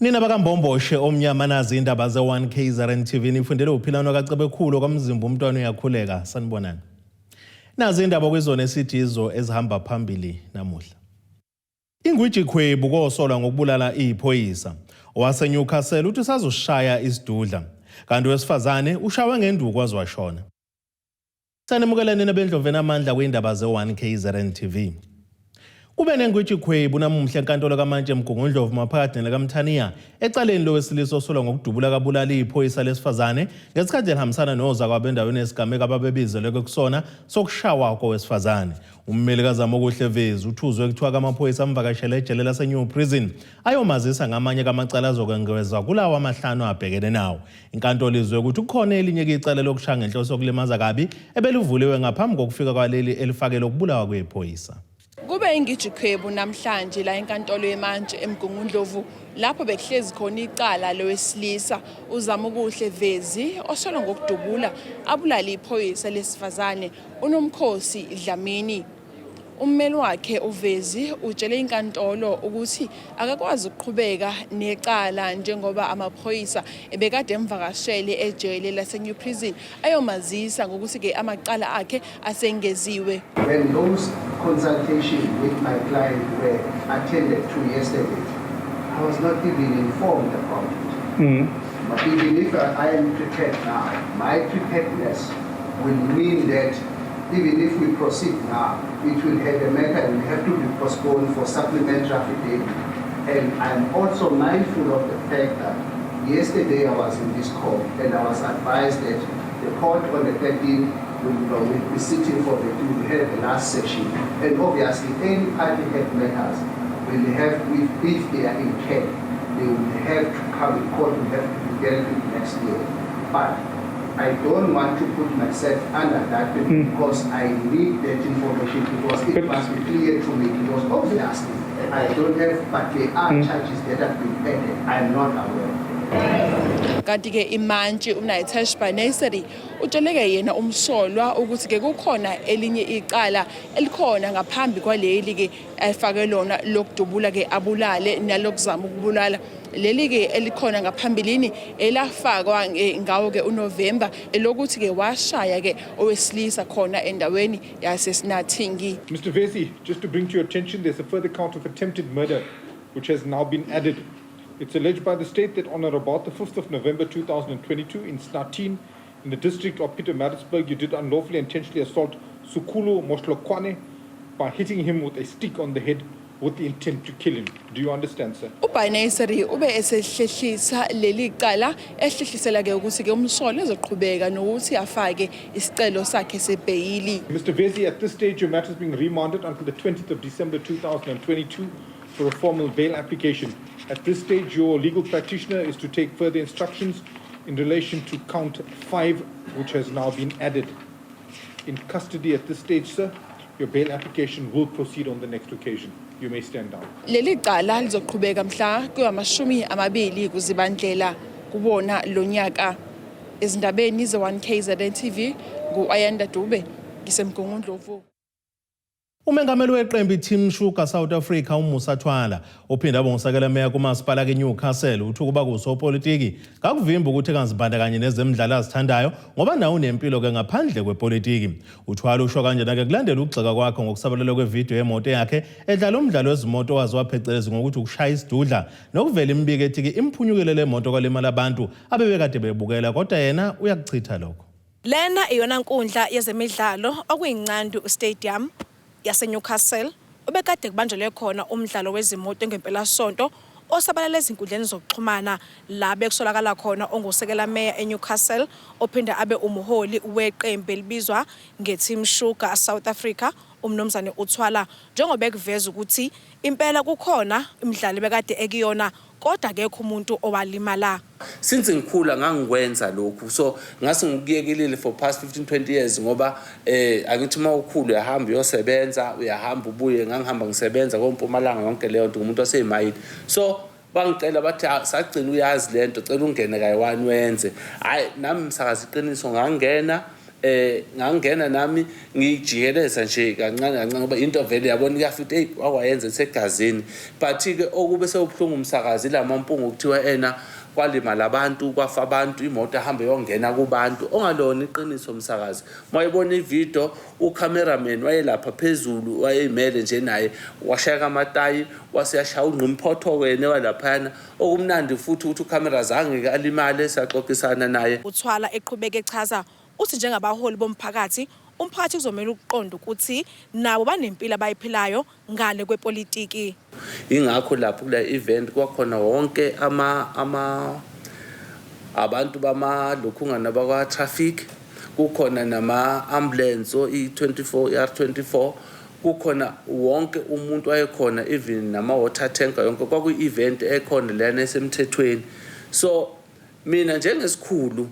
Nina bakaMbomboshe omnyama, nazi indaba ze-1 KZN TV, nifundele uphilano kaCebekhulu kwamzimba umntwana uyakhuleka. Sanibonani. Nazi indaba kwizona esithi izo ezihamba phambili namuhla. Ingwijikhwebu kosolwa ngokubulala iphoyisa. OwaseNewcastle uthi usazoshaya isidudla. Kanti owesifazane ushawe ngenduku waze washona. Sanimukela nina bendlovu enamandla kwindaba ze-1 KZN TV. Kube nengwijikhwebu namuhla enkantolo kaMantshi eMgungundlovu maphakathi nelikaMthaniya ecaleni lowesilisa osolwa ngokudubula kabulala iphoyisa lesifazane ngesikhathi elihambisana nozakwabo endaweni yesigameko ababebizelwe kusona sokushawa kowesifazane. Ummeli kaZamokuhle Vezi uthuzwe kuthiwa kamaphoyisa amvakashele ejele laseNew Prison ayomazisa ngamanye kamacala azokwengezwa kulawo amahlanu abhekene nawo. Inkantolo izwe ukuthi kukhona elinye icala lokushaya ngenhloso yokulimaza kabi ebelivuliwe ngaphambi kokufika kwaleli elifakele ukubulawa kwephoyisa. Kube ingijikhwebu namhlanje la enkantolo yemantshi eMgungundlovu lapho bekuhlezi khona icala lowesilisa uZamukuhle Vezi osolwa ngokudubula abulale iphoyisa lesifazane uNomkhosi Dlamini. Ummeli wakhe uVezi utshele inkantolo ukuthi akakwazi ukuqhubeka necala njengoba amaphoyisa ebekade emvakashele ejele laseNew Prison ayomazisa ngokuthi-ke amacala akhe asengeziwe. When those consultations with my client were attended to yesterday, I was not even informed about it. But even if I am prepared now, my preparedness will mean that even if we proceed now, it will have a matter will have to be postponed for supplementary affidavit. And I'm also mindful of the fact that yesterday I was in this court and I was advised that the court on the 13th will be sitting for the, will have the last session. And obviously any party head matters will have, if they are in care, they will have to come in court, will have to be dealt with next year. But I don't want to put myself under that because I need that information, because it must be clear to me, because obviously I don't have, but there are charges that have been added. I'm not aware of them. Kanti-ke imantshi uNaitesh Baneseri utsheleke yena umsolwa ukuthi-ke kukhona elinye icala elikhona ngaphambi kwaleli-ke efake lona lokudubula-ke abulale nalokuzama ukubulala. Leli-ke elikhona ngaphambilini elafakwa ngawo-ke uNovemba elokuthi-ke washaya-ke owesilisa khona endaweni yaseSinathingi. Mr. Vezi, just to bring to your attention, there's a further count of attempted murder which has now been added. It's alleged by the state that on or about the 5th of November 2022 in Snatin, in the district of Pietermaritzburg, you did unlawfully and intentionally assault Sukulu Moshlokwane by hitting him with a stick on the head with the intent to kill him. Do you understand, sir? UBaneseri ube esehlehlisa leli cala ehlehlisela ke ukuthi ke umsolwa ezoqhubeka nokuthi afake isicelo sakhe sebheyili. Mr. Vezi, at this stage, your matter is being remanded until the 20th of December 2022 for a formal bail application. At this stage, your legal practitioner is to take further instructions in relation to count 5, which has now been added. In custody at this stage, sir, your bail application will proceed on the next occasion. You may stand down. Leli cala lizoqhubeka mhla kuyi-20 kuZibandlela kubona lo nyaka. Ezindabeni ze-1 KZN TV, ngu-Ayanda Dube, ngiseMgungundlovu. Umengameli weqembu iTeam Sugar South Africa uMusa Thwala uphinde abe ngusekela meya kumasipala keNewcastle uthi ukuba kusopolitiki kakuvimbi ukuthi engazibandakanye nezemidlalo azithandayo ngoba nawo unempilo ke ngaphandle kwepolitiki. UThwala usho kanjena ke kulandela ukugxeka kwakhe ngokusabalala kwevidiyo yemoto yakhe edlala umdlalo wezimoto owaziwa phecelezi ngokuthi ukushaya isidudla nokuvela imibiko ethi ke imphunyukile le moto kwalimala abantu abebekade bebukela, kodwa yena uyakuchitha lokho. Lena iyona nkundla yezemidlalo okuyiNcandu Stadium yaseNewcastle obekade kubanjelwe khona umdlalo wezimoto ngempelasonto osabalala ezinkundleni zokuxhumana la bekusolakala khona ongusekela meya eNewcastle ophinde abe umholi weqembu elibizwa ngeTeam Sugar South Africa umnumzane uThwala, njengoba ekuveza ukuthi impela kukhona imidlalo bekade ekuyona kodwa akekho umuntu owalimala. Since ngikhula ngangikwenza lokhu, so ngase ngikuyekelile for past 15 20 years ngoba angithi uma ukhulu uyahamba uyosebenza, uyahamba ubuye. Ngangihamba ngisebenza koMpumalanga yonke leyo nto, ngumuntu waseyimayini, so bangicela bathi, "Ah, sagcina uyazi lento, cela ungene kayi-one wenze." Hhayi, nami msakazi, iqiniso, ngangena. Ngangena nami ngiyijikeleza nje kancane kancane ngoba into vele yabona kuyafika, hey, wakwayenza isegazini. But ke okube sewubuhlungu, umsakazi, lamampungu kuthiwa ena kwalimala abantu, kwafa abantu, imoto ahambe yongena kubantu, ongalona iqiniso, umsakazi. Wayebona ivideo, ucameraman wayelapha phezulu, wayeyimele nje naye, washayeka amatayi, waseyashaya ungqimphotho wena walaphayana. Okumnandi futhi ukuthi ucamera zange alimale, siyaxoxisana naye. Uthwala eqhubeka echaza, uthi njengabaholi bomphakathi, umphakathi kuzomela ukuqonda ukuthi nabo banempilo abayiphilayo ngale kwepolitiki. Ingakho lapho kule event kwakhona wonke ama abantu bamalokhungana bakwa traffic, kukhona nama ambulance, i24, R24, kukhona wonke umuntu wayekhona, even nama water tanker yonke. Kwakuyi event ekhona lena esemthethweni. So mina njengesikhulu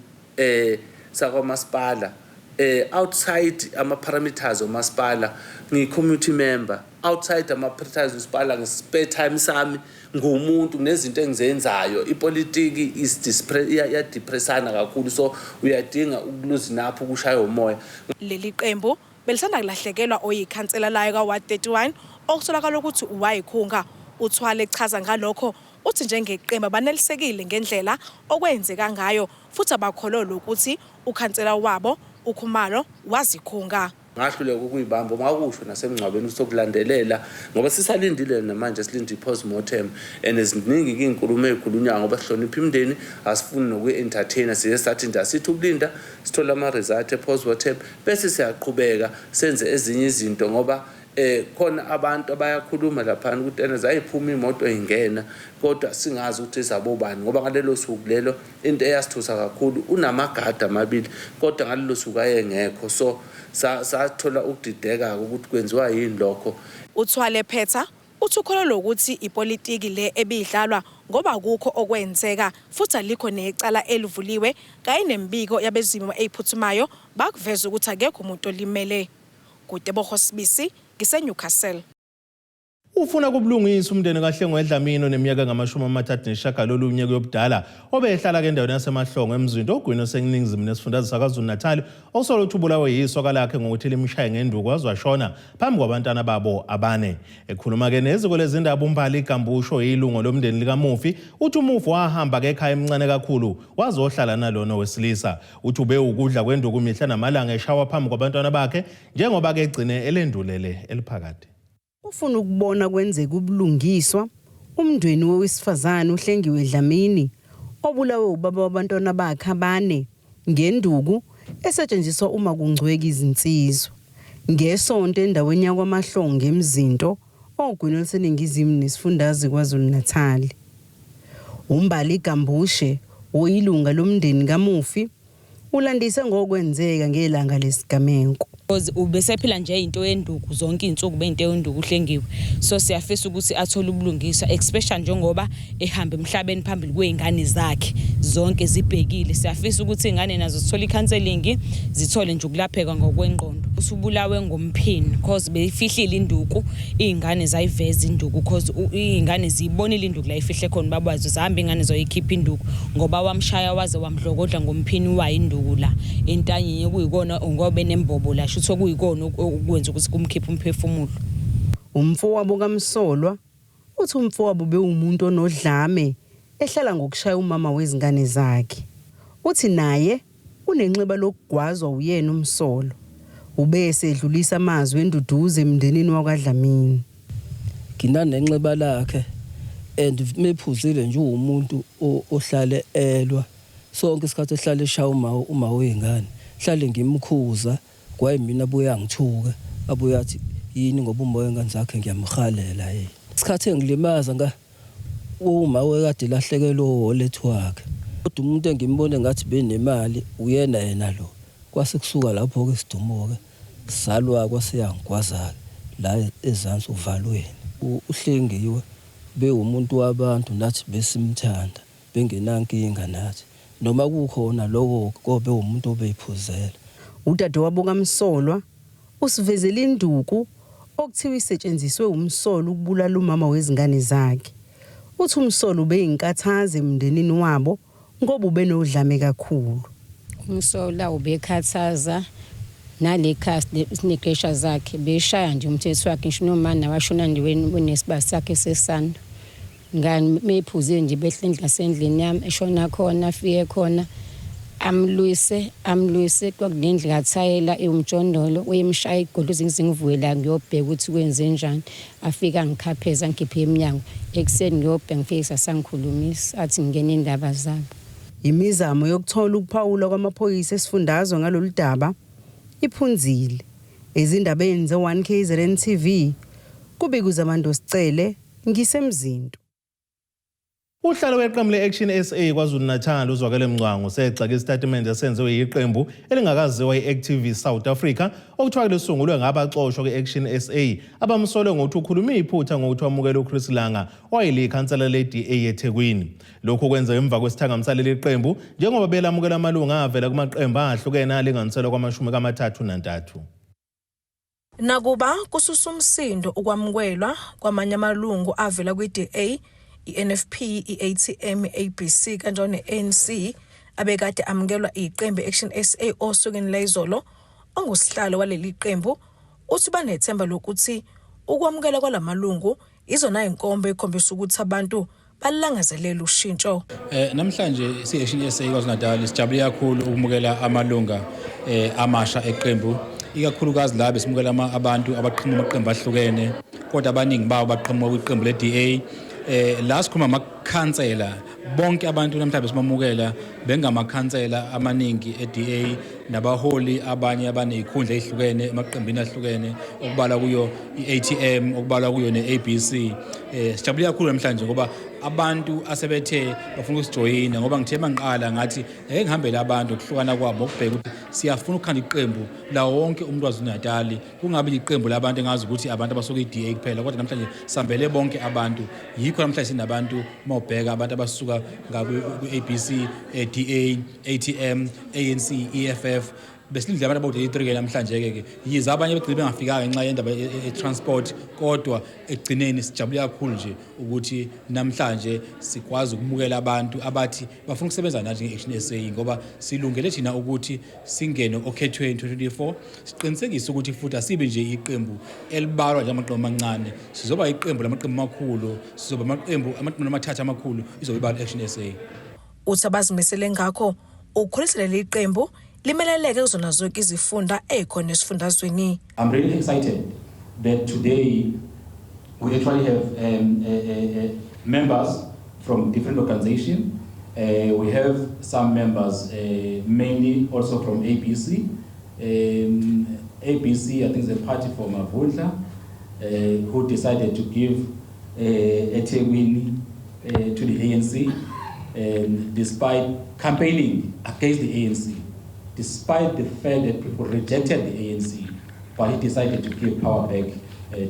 sakwamasipala, outside ama parameters omasipala, ngiyi community member. Outside ama parameters omasipala, nge-spare time sami ngumuntu kunezinto engizenzayo. Ipolitiki is iyadepressana kakhulu, so uyadinga ukuloosen up, ukushaya umoya. Leli qembu belisanda kulahlekelwa oyikhansela layo ka-Ward 31 okusolakala ukuthi wayikhunga. Uthwale echaza ngalokho, uthi njengeqembu abanelisekile ngendlela okwenzeka ngayo futhi abakholelwa ukuthi ukhansela wabo uKhumalo wazikhunga. Ngahluleka ukuyibamba, ungakusho nasemngcwabeni ukuthi sokulandelela ngoba sisalindile namanje, silinde i-postmortem, and ziningi-ke iy'nkulumo ey'khulunywayo ngoba sihlonipha imindeni, asifuni nokuyi-entertainer. Siye sathi nje asithi ukulinda sithole ama-result e-postmortem bese siyaqhubeka senze ezinye izinto, ngoba khona abantu abayakhuluma laphana ukuthi ena zayiphuma imoto ingena, kodwa singazi ukuthi ezabobani, ngoba ngalelo suku lelo into eyasithusa kakhulu, unamagadi amabili, kodwa ngalelo suku ayengekho, so sathola ukudideka ukuthi kwenziwa yini lokho. Uthwale phetha, uthi ukholelwa ukuthi ipolitiki le ebidlalwa ngoba kukho okwenzeka futhi alikho necala elivuliwe, kanye nemibiko yabezimo eziphuthumayo bakuveza ukuthi akekho umuntu olimele. Kuteboho Sibisi, ngiseNewcastle. Ufuna kubulungisa umndeni kaHlengwe Dlamini oneminyaka engama-39 yobudala, obehlala ke endaweni yaseMahlongo eMzinto ogwini oseningizimu nesifundazwe saKwaZulu Natal, okusolwa ukuthi ubulawe yisoka lakhe ngokuthi limshaye ngenduku waze washona phambi kwabantwana babo abane. Ekhuluma ke neziko lezindaba, uMbali Gambusho, ilungu lomndeni likamufi, uthi umufi wahamba ke ekhaya emncane kakhulu wazohlala nalona wesilisa. Uthi ube ukudla kwenduku mihla namalanga, eshawa phambi kwabantwana bakhe, njengoba ke egcine elendulele eliphakade. Ufuna ukubona kwenzeka ubulungiswa umndeni wowesifazane uHlengiwe Dlamini obulawe ubaba wabantwana bakhe abane ngenduku esetshenziswa uma kungcweka izinsizwa ngesonto endaweni yakwaMahlongo eMzinto ogwini oluseningizimu nesifundazwe KwaZulu-Natal. UMbali Gambushe, oyilunga lomndeni kamufi, ulandise ngokwenzeka ngelanga lesigameko. Because ubesephila nje into yenduku zonke iy'nsuku, beyinto yenduku uHlengiwe, so siyafisa ukuthi athole ubulungiswa, especially njengoba ehamba emhlabeni phambili kwey'ngane zakhe zonke zibhekile. Siyafisa ukuthi iy'ngane nazo zithole i-counselling, zithole nje ukulapheka ngokwengqondo. Usubulawe ngomphini cause beyifihlile induku, iy'ngane zayiveza induku, cause iy'ngane ziyibonile induku la ifihle khona ubaba wazo. Zahamba iy'ngane zoyikhipha induku ngoba wamshaya waze wamdlokodla ngomphini wayo induku la entanyeni, okuyikona ngoba enembobo la, shuthi okuyikona okwenza ukuthi kumkhiphe umphefumulo. Umfowabo kamsolwa uthi umfowabo bewumuntu onodlame, ehlala ngokushaya umama wezingane zakhe. Uthi naye unenxeba lokugwazwa uyena umsolwa. Ube esedlulisa amazwi enduduzo emndenini wakwaDlamini. Nginanenxeba lakhe, and mephuzile nje uwumuntu ohlale elwa sonke isikhathi, ehlale eshaya uma wey'ngane, hlale ngimkhuza kwaye mina abuye angithuke, abuye athi yini ngoba uma wey'ngane zakhe ngiyamhalela yena. Isikhathi engilimaza nga uma wekade elahlekelwe uwolethu wakhe, kodwa umuntu engimbone ngathi benemali uyena yena lo. Kwase kusuka lapho-ke isidumo-ke salwa, kwaseyangigwaza-ke la ezansi uvalweni. UHlengiwe bewumuntu wabantu, nathi besimthanda, bengenankinga nathi noma kukhona lokho, kobe umuntu obeyiphuzela. Udadewabo kamsolwa usivezela induku okuthiwa isetshenziswe umsolwa ukubulala umama wezingane zakhe. Uthi umsolwa ubeyinkathazo emndenini wabo ngoba ubenodlame kakhulu. Umsola ubekhathaza nale khasi sinegesha zakhe beshaya nje umthetho wakhe ngisho noma nawashona nje wenesiba sakhe sesando. Ngani mephuzile nje behle endla sendlini yami eshona khona afike khona amlwise amlwise kwakunendlu kathayela ewumjondolo uyimshaya igolo izingizivuke la ngiyobheka ukuthi kwenze njani afike angikhapheza angikhiphe emnyango ekuseni ngiyobheka ngifike sasangikhulumisa athi ngingena indaba zabo. Imizamo yokuthola ukuphawula kwamaphoyisa esifundazwe ngalolu daba iphunzile. Ezindabeni ze-1 KZN TV, kubika uZamando Sicele, ngiseMzinto. Uhlalo weqembu le-Action SA KwaZulu-Natal uZwakele Mncwango usegxeke isitatimende esenziwe yiqembu elingakaziwa i-Activist South Africa okuthiwa lisungulwe ngabaxoshwa kwi-Action SA abamsole ngokuthi ukhulume iphutha ngokuthi wamukela uChris Langa owayelikhansela le-DA eThekwini. Lokhu kwenzeka emva kwesithangami saleli qembu njengoba belamukela amalungu avela kumaqembu ahlukene alinganiselwa kwamashumi kamathathu nantathu. Nakuba kususa umsindo ukwamukelwa kwamanye amalungu avela kwi-DA, i-NFP, i-ATM, i-ABC kanjalo ne-ANC abekade amukelwa iqembu i-Action SA osukwini lwayizolo, ongusihlalo waleli qembu uthi banethemba lokuthi ukwamukelwa kwala malungu izona zinkomba ekhombisa ukuthi abantu balangazelela ushintsho. Namhlanje si-Action SA KwaZulu-Natal sijabule kakhulu ukumukela amalunga amasha eqembu, ikakhulukazi la besimukela abantu abaqhamuka amaqembu ahlukene, kodwa abaningi babo baqhamuka kwiqembu le-DA. La sikhuluma amakhansela, bonke abantu namhlanje besimamukela bengamakhansela amaningi e-DA nabaholi abanye abaney'khundla ey'hlukene emaqembini ahlukene, okubalwa kuyo i-ATM, okubalwa kuyo ne-ABC. Sijabule kakhulu namhlanje ngoba abantu asebethe bafuna ukusijoyina, ngoba ngithe mangiqala ngathi ngeke ngihambele abantu ukuhlukana kwabo, ukubheka ukuthi siyafuna ukukhanda iqembu lawo wonke umuntu waZulu-Natal, kungabi iqembu labantu engazi ukuthi abantu abasuka i-DA kuphela, kodwa namhlanje sambele bonke abantu. Yikho namhlanje sinabantu, uma ubheka abantu abasuka kwi-ABC, DA, ATM, ANC, EFF, besilindele abantu abawu-33 ke namhlanje ke, yize abanye begcine bengafikanga ngenxa yendaba ye-transport, kodwa ekugcineni sijabule kakhulu nje ukuthi namhlanje sikwazi ukumukela abantu abathi bafuna ukusebenza nathi nge-Action SA, ngoba silungele thina ukuthi singene okhethweni 2024, siqinisekise ukuthi futhi asibe nje iqembu elibalwa njengamaqembu amancane, sizoba iqembu lamaqembu amakhulu, sizoba amaqembu amathathu amakhulu, izoba ibala Action SA. Uthi abazimisele ngakho ukukhulisa leli qembu limeleleke kuzona zonke izifunda ezikhona esifundazweni. I'm really excited that today we actually have members from different organizations. We have some members mainly also from ABC. ABC, I think, is a party from Mavundla, who decided to give eThekwini to the ANC, despite campaigning against the ANC, despite the fact that people rejected the ANC, but he decided to give power back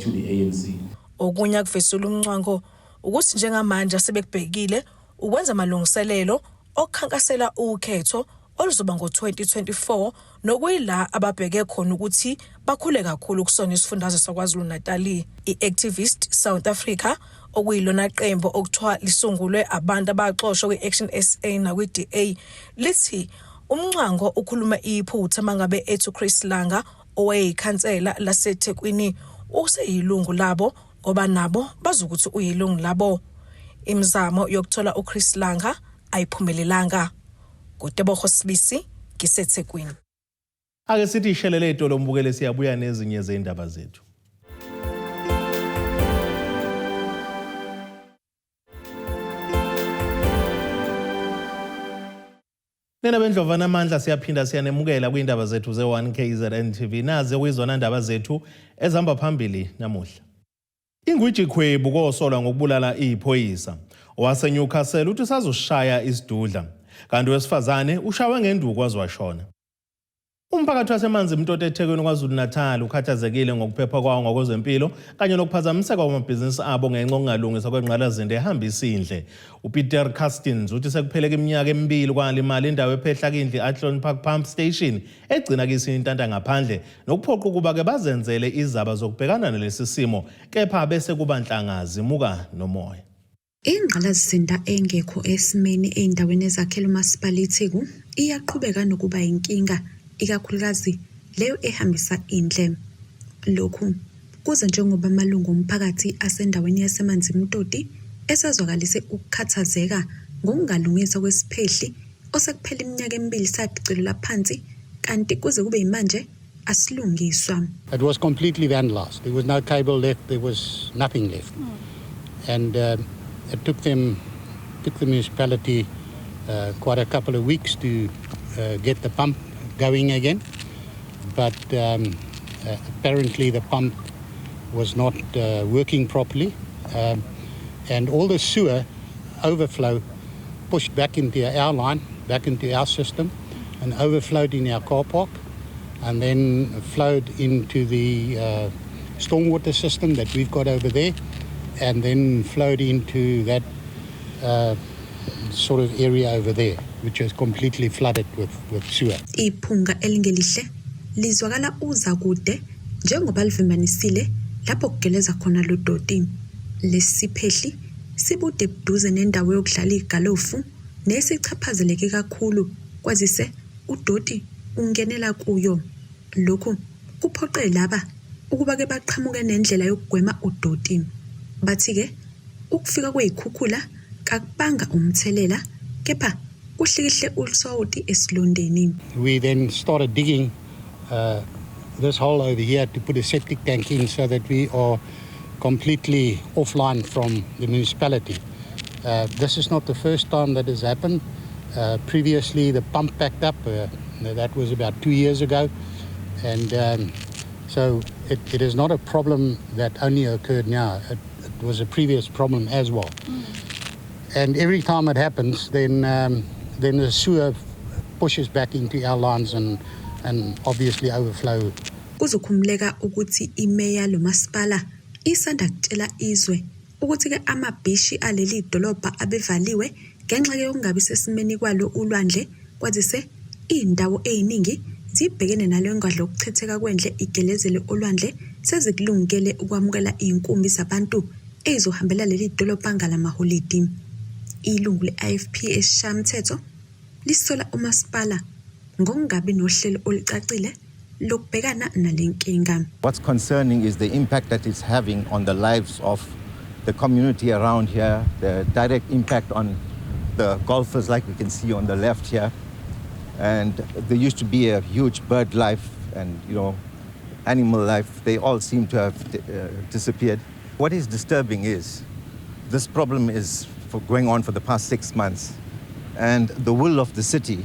to the ANC. Okunye akuvezula uMncwango ukuthi njengamanje asebekubhekile ukwenza amalungiselelo okukhankasela ukhetho oluzoba ngo-2024, nokuyila ababheke khona ukuthi bakhule kakhulu kusona isifundazwe saKwaZulu Natal. I-Activist South Africa, okuyilona qembu okuthiwa lisungulwe abantu abaxoshwa kwi-Action SA nakwi-DA, lithi uMncwango ukhuluma iphutha mangabe ethi uChris Langa owayeyikhansela laseThekwini useyilungu labo, ngoba nabo bazukuthi uyilungu labo. Imizamo yokuthola uChris Langa ayiphumelelanga. Ngutebogo Sibisi, ngiseThekwini. Ake sithi ishelele itolo mbukele, siyabuya nezinye zendaba zethu. Nina bendlovana amandla, siyaphinda siyanemukela kwindaba zethu ze-1 KZN TV. Nazi okuyizona ndaba zethu ezihamba phambili namuhla. Ingwiji khwebu kosolwa ngokubulala iphoyisa. OwaseNewcastle uthi usazoshaya isidudla. Kanti wesifazane ushawe ngenduku waze washona. Umphakathi waseManzi Mtoto eThekwini KwaZulu-Natal ukhathazekile ngokuphepha kwawo ngokwezempilo kanye nokuphazamiseka kwamabhizinisi abo ngenxa yokungalungiswa kwengqalasizinda ehamba isindle. UPeter Castins uthi sekupheleke iminyaka emibili kwalimala indawo ephehla kindle i-Athlone Park Pump Station egcina kisintanta ngaphandle nokuphoqa ukuba-ke bazenzele izaba zokubhekana nalesi simo, kepha bese kuba nhlangazi muka nomoya. Ingqalasizinda engekho esimeni ezindaweni ezakhele uMasipala iTheku iyaqhubeka nokuba yinkinga, ikakhulukazi leyo ehambisa indle. Lokhu kuze njengoba amalungu omphakathi asendaweni yaseManzimtoti esezwakalise ukukhathazeka ngokungalungiswa kwesiphehli osekuphele iminyaka emibili sadicilelwa phansi kanti kuze kube yimanje asilungiswa. It was completely vandalized. There was no cable left. There was nothing left. And it took the municipality quite a couple of weeks to get the pump going again. But apparently the pump was not working properly. And all the sewer overflow pushed back into our line, back into our system, and overflowed in our car park, and then flowed into the stormwater system that we've got over there, and then flowed into that sort of area over there, which is completely flooded with sewer. Iphunga elingelihle lizwakala uza kude njengoba livimbanisile lapho kugeleza khona lo doti. Lesi siphehli sibude buduze nendawo yokudlala igalofu nesichaphazeleke kakhulu kwazise udoti ungenela kuyo. Lokhu kuphoqe laba ukuba ke baqhamuke nendlela yokugwema udoti. Bathi-ke ukufika kwezikhukhula kakubanga umthelela kepha kuhlikihle usawoti esilondeni. We then started digging this hole over here to put a septic tank in so that we are completely offline from the municipality. This is not the first time that has happened. Previously, the pump packed up. That was about 2 years ago. And so it is not a problem that only occurred now. It was a previous problem as well. And every time it happens, then the sewer pushes back into our lines and obviously overflow. Kuzokhumbuleka ukuthi imeya lomasipala isanda kutshela izwe ukuthi-ke amabhishi aleli dolobha abevaliwe ngenxa yokungabi sesimeni kwalo ulwandle kwazise izindawo eziningi zibhekene nalo ngadla yokuchitheka kwendle igelezele olwandle sezikulungele ukwamukela izinkumbi zabantu ezizohambela leli dolobha ngalamaholidi. Ilungu le-IFP esiShayamthetho lisola umasipala ngokungabi nohlelo olucacile lokubhekana nale nkinga. What's concerning is the impact that it's having on the lives of the community around here, the direct impact on the golfers, like we can see on the left here. And there used to be a huge bird life and animal life. They all seem to have disappeared. What is disturbing is this problem is going on for the past 6 months, and the will of the city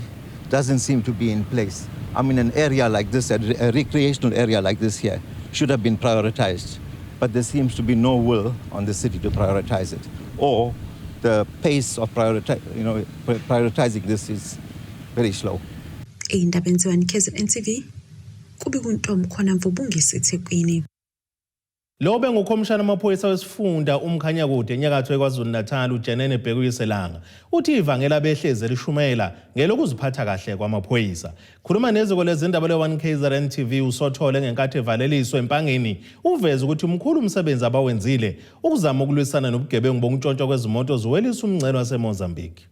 doesn't seem to be in place. I mean, an area like this, a recreational area like this here, should have been prioritized, but there seems to be no will on the city to prioritize it, or the pace of prioritizing this is very slow. Ey'ndabeni ze-1 KZN TV kubika uNtombi khona Mvubungisi eThekwini. Lo bengukhomishana wamaphoyisa wesifunda uMkhanyakude enyakatho eKwaZulu-Natal uJenene Bhekuyise Langa uthi ivangeli abehlezi elishumayela ngelokuziphatha kahle kwamaphoyisa. Khuluma neziko lezindaba le-1 KZN TV uSothole ngenkathi evaleliswe eMpangeni uveze ukuthi mkhulu umsebenzi abawenzile ukuzama ukulwisana nobugebengu bokuntshontshwa kwezimoto ziwelisa umngcele waseMozambique.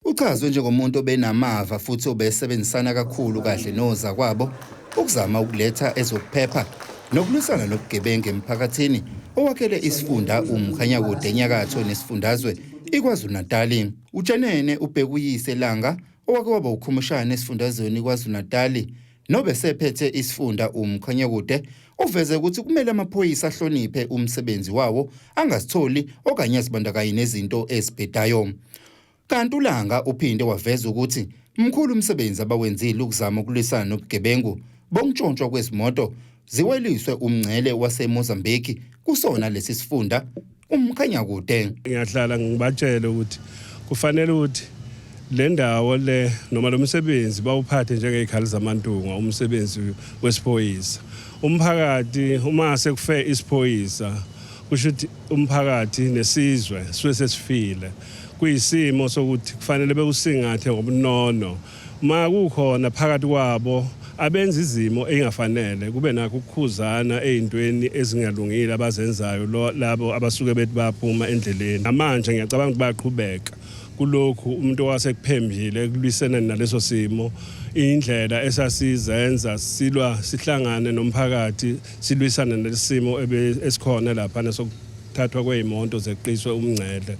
Uchazwe njengomuntu obenamava futhi obesebenzisana kakhulu kahle nozakwabo ukuzama ukuletha ezokuphepha nokulwisana nobugebengu emphakathini owakhele isifunda uMkhanyakude enyakatho nesifundazwe iKwaZulu-Natali. Ujenene uBhekuyise Langa owake waba ukhomishana esifundazweni iKwaZulu-Natali nobesephethe isifunda uMkhanyakude uveze ukuthi kumele amaphoyisa ahloniphe umsebenzi wawo, angazitholi okanye azibandakanye nezinto ezibhedayo. Kanti uLanga uphinde waveza ukuthi mkhulu umsebenzi abawenzile ukuzama ukulwisana nobugebengu bokuntshontshwa kwezimoto ziweliswe umngcele waseMozambique kusona lesi sifunda uMkhanyakude. Ngiyahlala ngibatshele ukuthi kufanele ukuthi le ndawo le noma lo msebenzi bawuphathe njengezikhali zaMantungwa, umsebenzi wesiphoyisa. Umphakathi uma sekufe isiphoyisa kusho ukuthi umphakathi nesizwe suke sesifile. Kuyisimo sokuthi kufanele bewusingathe ngobunono. Ma kukhona phakathi kwabo Abenza izimo engafanele kube nakho ukukhuzana ezintweni ezingalungile abazenzayo labo abasuke bethi baphuma endleleni. Namanje ngiyacabanga ukuthi bayaqhubeka kulokhu, umuntu owasekuphembile ekulwisene naleso simo, indlela esasizenza silwa sihlangane nomphakathi silwisane nesimo esikhona lapha sokuthathwa kwey'moto zeqiswe umngcele.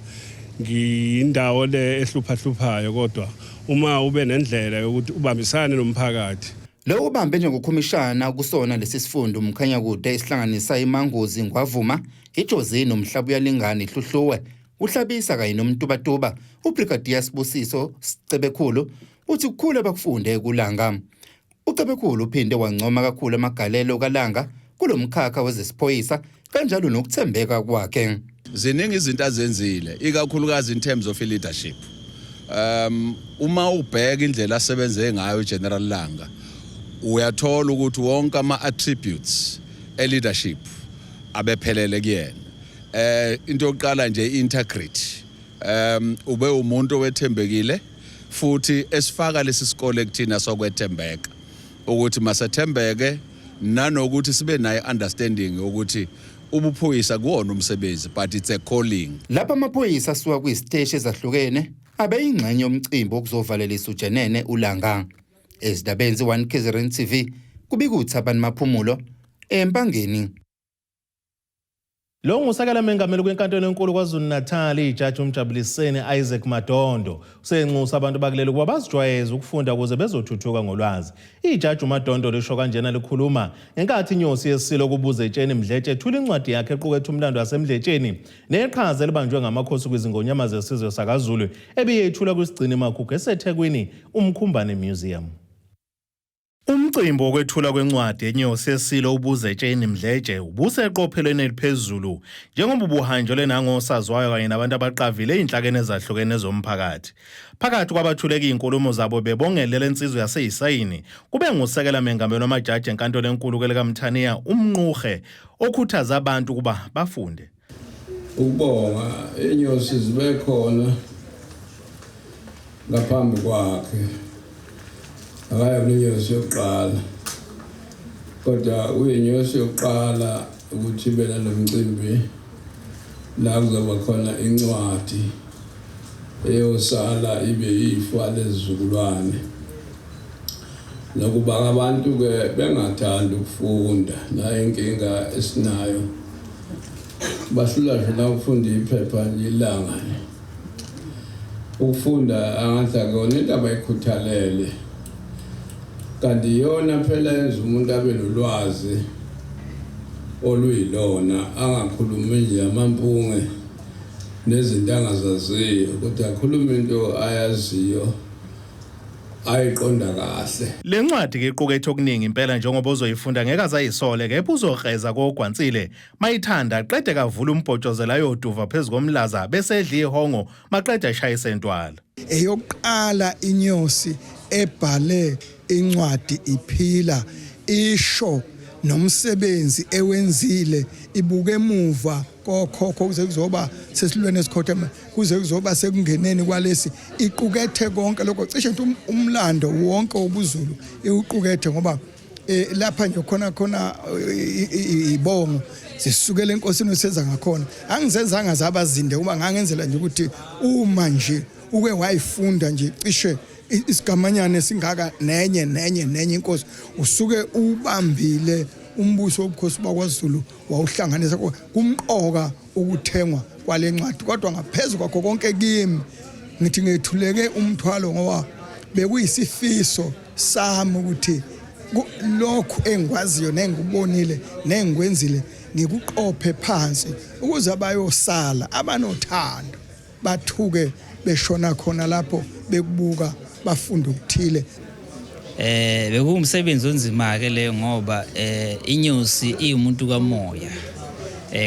Ngiyindawo le ehluphahluphayo, kodwa uma ube nendlela yokuthi ubambisane nomphakathi. Lo ubambe njengokhomishana kusona lesi sifundo uMkhanyakude esihlanganisa iManguzi, Ngwavuma, iJozini, noMhlabuyalingana, iHluhluwe, uHlabisa kanye noMtubatuba, uBrigadier Sibusiso Cebekhulu uthi kukhulu abakufunde kuLanga. UCebekhulu uphinde wancoma kakhulu amagalelo kaLanga kulomkhakha wezesiphoyisa kanjalo nokuthembeka kwakhe. Ziningi izinto azenzile, ikakhulukazi in terms of leadership. Uma ubheka indlela asebenze ngayo uGeneral Langa, uyathola ukuthi wonke ama attributes e leadership abephelele kuyena. Into yokuqala nje, integrity. Ube umuntu owethembekile futhi esifaka lesi sikole kuthina sokwethembeka, ukuthi masethembeke nanokuthi sibe nayo understanding ukuthi ubuphoyisa kuwona umsebenzi, but it's a calling. Lapha amaphoyisa asuka kwiziteshi ezahlukene abeyingxenye yomcimbi wokuzovalelisa uJenene uLanga. Ezindabeni ze-1 KZN TV, kubika uThabani Maphumulo eMpangeni. Lo ngusekela mengameli kwinkantolo enkulu KwaZulu-Natal, ijaji uMjabuliseni Isaac Madondo, usenxusa abantu bakuleli ukuba bazijwayeze ukufunda ukuze bezothuthuka ngolwazi. Ijaji uMadondo lisho kanjena likhuluma ngenkathi inyosi yesilo kuBuzetsheni Mdletshe ethula incwadi yakhe equkethe umlando waseMdletsheni neqhaza elibanjwe ngamakhosi kwizingonyama zesizwe sakaZulu, ebiyethulwa kwisigcini magugu eseThekwini, uMkhumbane Museum. Umcimbi wokwethulwa kwencwadi enyosi yesilo uBuzetsheni Mdletshe ubuseqophelweni eliphezulu, njengoba ubuhanjelwe nangosaziwayo kanye nabantu abaqavile ey'nhlakeni ezahlukene zomphakathi. Phakathi kwabathuleka iy'nkulumo zabo bebongelela insizwa yaseyisayini kube ngusekela mengameli wamajaji enkantolo enkulu kwelikaMthaniya uMnquhe, okhuthaza abantu ukuba bafunde. Ukubonga inyosi zibe khona ngaphambi kwakhe, akayona inyosi yokuqala, kodwa kuyinyosi yokuqala ukuthi ibe nalo mcimbi la kuzoba khona incwadi eyosala ibe ifa lezizukulwane, nokuba abantu-ke bengathandi ukufunda. Nayo inkinga esinayo, bahlula nje na ukufunda iphepha nje ilanga. Ukufunda angathi akuyona into abayikhuthalele, kanti iyona phela yenza umuntu abe nolwazi oluyilona, angakhulumi nje amampunge nezinto angazaziyo, kodwa akhulume into ayaziyo, ayiqonda kahle. Le ncwadi ke iqukethe okuningi impela, njengoba uzoyifunda ngeke azayisole, kepha uzokreza kogwansile mayithanda qede kavula umbhotshozela ayoduva phezu komlaza bese edla ihongo maqede ashayise entwala. Eyokuqala inyosi ebhale incwadi iphila, isho nomsebenzi ewenzile, ibuke emuva kokhokho kuze kuzoba sesilweni esikhotheme, kuze kuzoba sekungeneni kwalesi, iqukethe konke lokho, cishe nje umlando wonke wobuZulu iwuqukethe, ngoba lapha nje khona khona ibongo zisukela enkosini useza ngakhona. Angizenzanga zabazinde uma ngangenzela nje ukuthi uma nje uke wayifunda nje cishe isigamanyana esingaka nenye nenye nenye inkosi, usuke ubambile umbuso wobukhosi bakwaZulu wawuhlanganisa. Kumqoka ukuthengwa kwale ncwadi, kodwa ngaphezulu kwakho konke kimi ngithi ngethuleke umthwalo, ngoba bekuyisifiso sami ukuthi lokhu engikwaziyo nengikubonile nengikwenzile ngikuqophe phansi ukuze abayosala abanothando bathuke beshona khona lapho bekubuka bafunda okuthile. Bekuwumsebenzi onzima ke leyo, ngoba inyosi iwumuntu kamoya.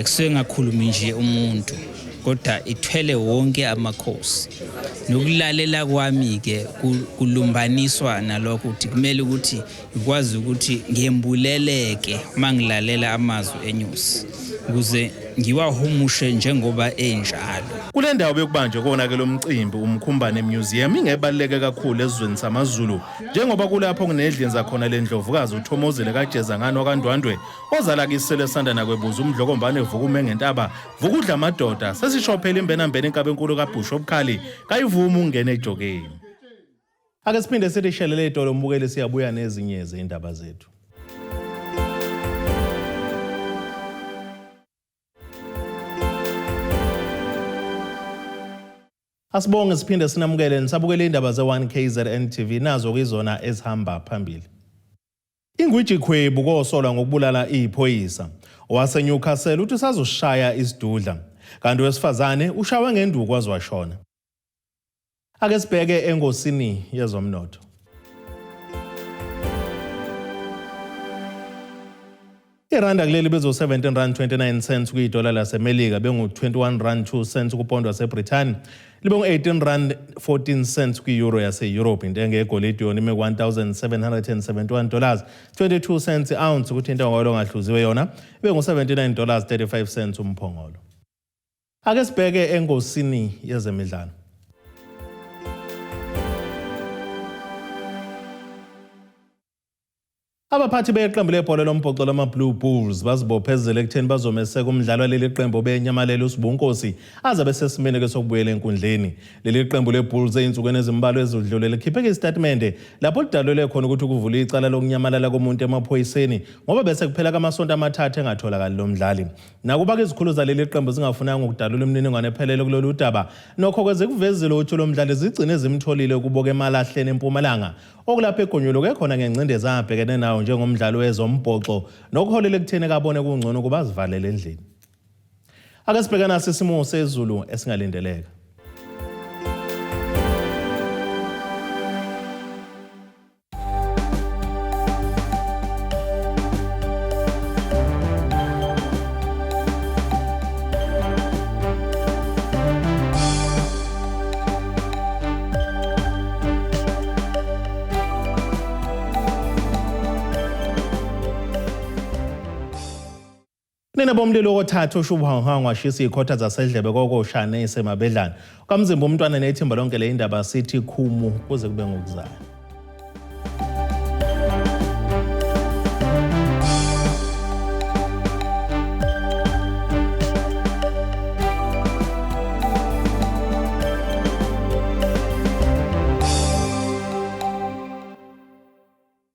Kusuke ngakhulumi nje umuntu, kodwa ithwele wonke amakhosi. Nokulalela kwami ke kulumbaniswa nalokho, ukuthi kumele ukuthi ngikwazi ukuthi ngembuleleke mangilalela amazwi enyosi ukuze Ngiwahumushe njengoba enjalo. Kule ndawo bekubanjwe kona ke lo mcimbi uMkhumbane Museum ingebaluleke kakhulu esizweni samaZulu njengoba kulapho kunedlinza khona le ndlovukazi uThomozile kaJezangano kaNdwandwe ozala kisele sandana kwebuza umdlokombane vukume ngentaba vukudla amadoda sesishophela imbenambene inkabe enkulu kaBhusho obukhali kayivumi ukungena ejokeni. Ake siphinde sithi shelele idolo mbukeli siyabuya nezinye izindaba zethu. Asibonge siphinde sinamukele nisabukele indaba ze-1 KZN TV nazo kizona ezihamba phambili. Ingwiji khwebu kosolwa ngokubulala iphoyisa. OwaseNewcastle uthi usazoshaya isidudla. Kanti owesifazane ushawe ngenduku waze washona. Ake sibheke engosini yezomnotho. Iranda kuleli bezo-17 rand 29 cents kwidola laseMelika bengu-21 rand 2 cents kupondo waseBrithani libe ngu-18 rand 14 cents kwi-euro yase-Europe. Intengo yegolide yona ime ku-1771 dollars 22 cents i-ounce kuthi intengo yolo ongahluziwe yona ibe ngu-79 dollars 35 cents umphongolo. Ake sibheke engosini yezemidlalo. Abaphathi beqembu lebhola lombhoxo lama-Blue Bulls bazibophezele ekutheni bazomeseka umdlalo waleli qembu obenyamalele uSibu Nkosi azabe sesimeni ke sokubuyela enkundleni. Leli qembu le-Bulls ey'nsukwini ezimbalwa ezidlule likhipheke isitatimende lapho lidalule khona ukuthi kuvulwe icala lokunyamalala komuntu emaphoyiseni ngoba bese kuphela kwamasonto amathathu engatholakali lo mdlali. Nakuba-ke izikhulu zaleli qembu zingafunanga ukudalula imininingwane ephelele kulolu daba, nokho ke zikuvezile ukuthi lo mdlali zigcine zimtholile kubo kemalahleni eMpumalanga, okulapho egonyuluke khona ngengcindezi abhekene nayo njengomdlali wezombhoxo nokuholela ekutheni kabone kungcono ukuba azivalele endlini. Ake sibheke nasi isimo sezulu esingalindeleka. Nina bomlilo wothathu ushubuhangihang washisa izikhotha zasedlebe kokoshane isemabedlana. Kwamzimba umntwana nethimba lonke le indaba sithi khumu kuze kube ngokuzayo.